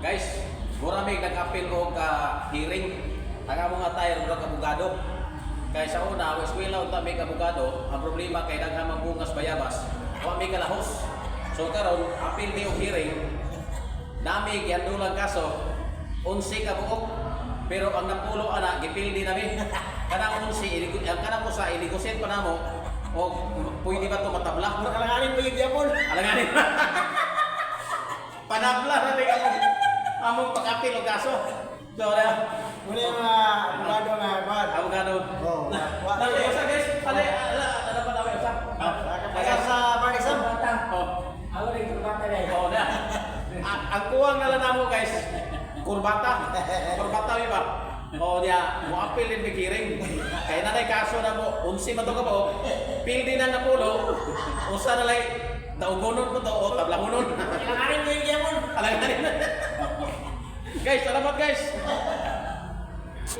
Guys, mura mig nag-appeal og hearing. Ang among attire murag abogado. Kay sa una, wa eskwela unta mig abogado, ang problema kay daghan man bungas bayabas. Wa mi kalahos. So karon, appeal mi og hearing. Nami gihandulang kaso, 11 ka buok. Pero ang napulo ana gipildi nami. Kanang 11, ang kanang usa i-negotiate pa namo og pwede ba to matabla? Mura kalanganin pa yung gyapon. Alanganin. Panabla na rin among among pag-appeal og kaso. So, na, Muna yung mga abogado nga kuan. Abogado. Oh, wa. Nang usa, guys, ano ano ano pa namin usa? Ah, Pasa sa bar exam. Oh. Ako rin kurbata rin. Oh, na. Ang kuwang na lang namo, guys, kurbata. Kurbata di ba? Oh, niya, mo appeal din mig hearing. Kay nanay kaso na mo, 11 man to ka po. Pildi na napulo. Usa na lay daugonon po to o tablahonon. Kalanganin pa yung gyapon. Alanganin. Guys, salamat, guys.